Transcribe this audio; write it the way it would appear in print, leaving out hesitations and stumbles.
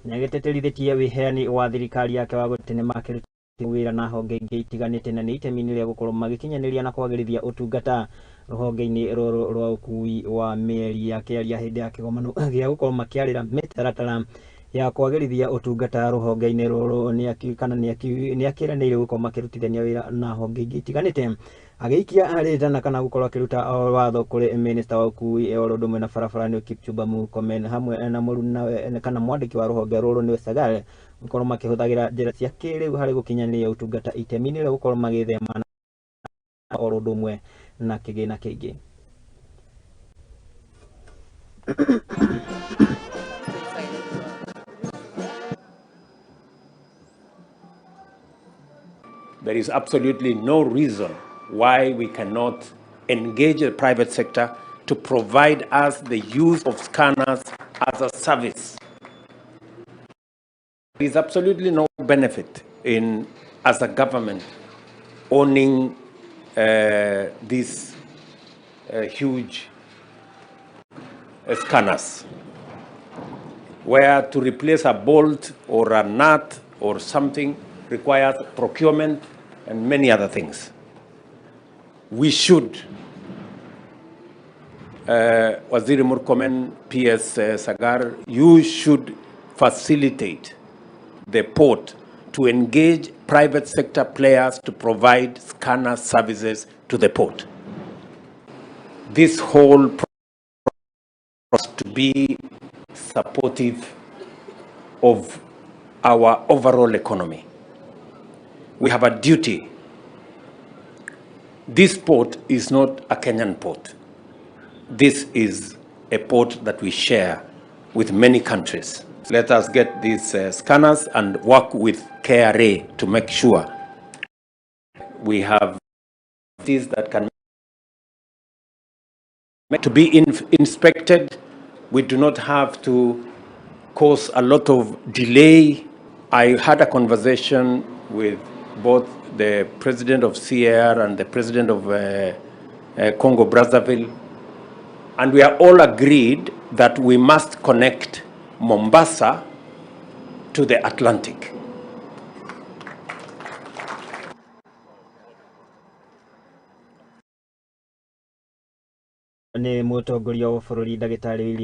Nĩagĩtĩtĩrithĩtie wĩheani wa thirikari yake wa gũtĩ nĩmakĩrutĩte wĩra na honge ingĩ itiganĩte na nĩ itemi-inĩ rĩa gũkorwo magĩkinyanĩria na kwagĩrithia ũtungata rũhonge-inĩ rũrũ rwa ũkui wa mĩeri. Akĩaria hĩndĩ ya kĩgomano gĩa gũkorwo makĩarĩra mĩtaratara ya kwagĩrithia ũtungata rũhonge-inĩ rũrũ, nĩakĩranĩire gũkorwo makĩrutithania wĩra na honge ingĩ itiganĩte, agĩikia rĩtana kana gũkorwo akĩruta watho kũrĩ minista wa ũkui o ũndũ ũmwe na barabara nĩ Kipchumba Murkomen hamwe na mũrunawe kana mwandĩki wa rũhonge rũrũ nĩwe Sagal, gũkorwo makĩhũthagĩra njĩra cia kĩrĩu harĩ gũkinyanĩria ũtungata itemi-inĩ rĩa gũkorwo magĩthema o ũndũ ũmwe na kĩgĩna kĩingĩ. There is absolutely no reason why we cannot engage the private sector to provide us the use of scanners as a service. There is absolutely no benefit in, as a government, owning these huge scanners, where to replace a bolt or a nut or something requires procurement and many other things. We should, Waziri Murkomen, PS Sagar, you should facilitate the port to engage private sector players to provide scanner services to the port. This whole process to be supportive of our overall economy. We have a duty. This port is not a Kenyan port. This is a port that we share with many countries. Let us get these scanners and work with KRA to make sure we have these that can to be inspected. We do not have to cause a lot of delay. I had a conversation with both the president of CAR and the president of Congo Brazzaville, and we are all agreed that we must connect Mombasa to the Atlantic. Nĩ mũtongoria wa bũrũri ndagĩtarĩ William